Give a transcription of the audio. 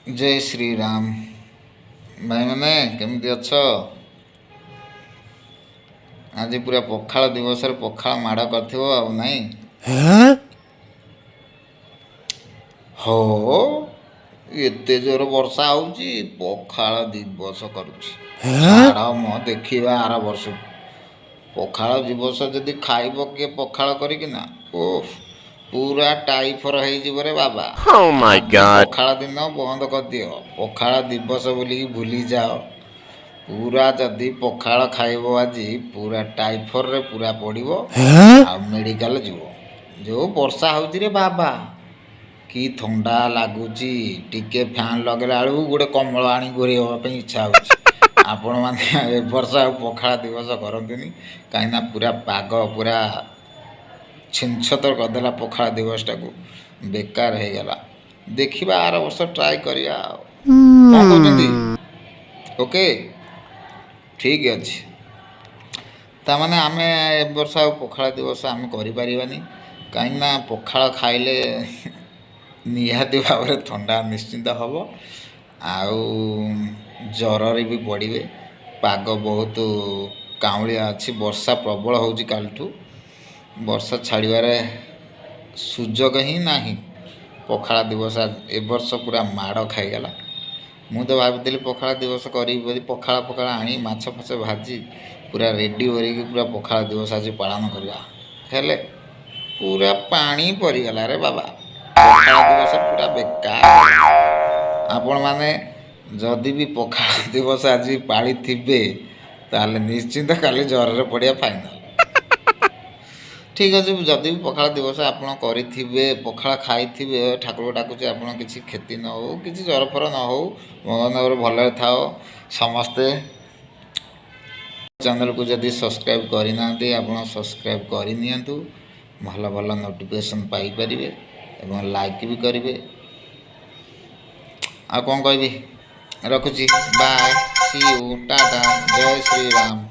ଜୟ ଶ୍ରୀରାମ। ଭାଇମାନେ, କେମିତି ଅଛ? ଆଜି ପୁରା ପଖାଳ ଦିବସରେ ପଖାଳ ମାଡ଼ କରିଥିବ ଆଉ, ନାଇଁ ହୋ? ଏତେ ଜୋର ବର୍ଷା ହଉଛି, ପଖାଳ ଦିବସ କରୁଛି। ଛାଡ଼ ମ, ଦେଖିବା ଆର ବର୍ଷକୁ। ପଖାଳ ଦିବସ ଯଦି ଖାଇବ କିଏ ପଖାଳ କରିକିନା, ଓଃ, ପୁରା ଟାଇଫର ହେଇଯିବ ରେ ବାବା। Oh my ଆଜି God. ପଖାଳ ଦିନ ବନ୍ଦ କରିଦିଅ, ପଖାଳ ଦିବସ ବୋଲିକି ଭୁଲି ଯାଅ ପୁରା। ଯଦି ପଖାଳ ଖାଇବ ଆଜି, ପୁରା ଟାଇଫରରେ ପୁରା ପଡ଼ିବ ଆଉ ମେଡ଼ିକାଲ ଯିବ। ଯେଉଁ ବର୍ଷା ହେଉଛି ରେ ବାବା, କି ଥଣ୍ଡା ଲାଗୁଛି! ଟିକେ ଫ୍ୟାନ୍ ଲଗେଇଲା ବେଳକୁ ଗୋଟେ କମ୍ବଳ ଆଣି ଘୋଡ଼େଇ ହେବା ପାଇଁ ଇଚ୍ଛା ହେଉଛି। ଆପଣମାନେ ଏ ବର୍ଷ ଆଉ ପଖାଳ ଦିବସ କରନ୍ତୁନି, କାହିଁକିନା ପୁରା ପାଗ ପୁରା ଛିନଛତର କରିଦେଲା। ପଖାଳ ଦିବସଟାକୁ ବେକାର ହେଇଗଲା। ଦେଖିବା, ଆର ବର୍ଷ ଟ୍ରାଏ କରିବା ଆଉ। କ'ଣ କହୁଛନ୍ତି? ଓକେ, ଠିକ୍ ଅଛି। ତାମାନେ ଆମେ ଏ ବର୍ଷ ଆଉ ପଖାଳ ଦିବସ ଆମେ କରିପାରିବାନି, କାହିଁକିନା ପଖାଳ ଖାଇଲେ ନିହାତି ଭାବରେ ଥଣ୍ଡା ନିଶ୍ଚିନ୍ତ ହେବ ଆଉ ଜ୍ୱରରେ ବି ପଡ଼ିବେ। ପାଗ ବହୁତ କାଉଁଳିଆ ଅଛି, ବର୍ଷା ପ୍ରବଳ ହେଉଛି କାଲିଠୁ, ବର୍ଷା ଛାଡ଼ିବାରେ ସୁଯୋଗ ହିଁ ନାହିଁ। ପଖାଳ ଦିବସ ଏ ବର୍ଷ ପୁରା ମାଡ଼ ଖାଇଗଲା। ମୁଁ ତ ଭାବିଥିଲି ପଖାଳ ଦିବସ କରିବି ବୋଲି, ପଖାଳ ଫଖାଳ ଆଣି, ମାଛ ଫାଛ ଭାଜି, ପୁରା ରେଡ଼ି କରିକି ପୁରା ପଖାଳ ଦିବସ ଆଜି ପାଳନ କରିବା। ହେଲେ ପୁରା ପାଣି ପରିଗଲା ରେ ବାବା, ପଖାଳ ଦିବସ ପୁରା ବେକାର। ଆପଣମାନେ ଯଦି ବି ପଖାଳ ଦିବସ ଆଜି ପାଳିଥିବେ, ତାହେଲେ ନିଶ୍ଚିନ୍ତ କାଲି ଜ୍ୱରରେ ପଡ଼ିବା ଫାଇନାଲ୍। ଠିକ୍ ଅଛି, ଯଦି ବି ପଖାଳ ଦିବସ ଆପଣ କରିଥିବେ, ପଖାଳ ଖାଇଥିବେ, ଠାକୁର ଡାକୁଛି ଆପଣ କିଛି କ୍ଷତି ନ ହେଉ, କିଛି ଜ୍ୱର ଫର ନ ହେଉ, ଭଗବାନଙ୍କର ଭଲରେ ଥାଅ ସମସ୍ତେ। ଚ୍ୟାନେଲକୁ ଯଦି ସବସ୍କ୍ରାଇବ୍ କରିନାହାନ୍ତି, ଆପଣ ସବସ୍କ୍ରାଇବ୍ କରିନିଅନ୍ତୁ, ଭଲ ଭଲ ନୋଟିଫିକେସନ୍ ପାଇପାରିବେ ଏବଂ ଲାଇକ୍ ବି କରିବେ। ଆଉ କ'ଣ କହିବି? ରଖୁଛି। Bye, see you, Tata, Jay Shriram.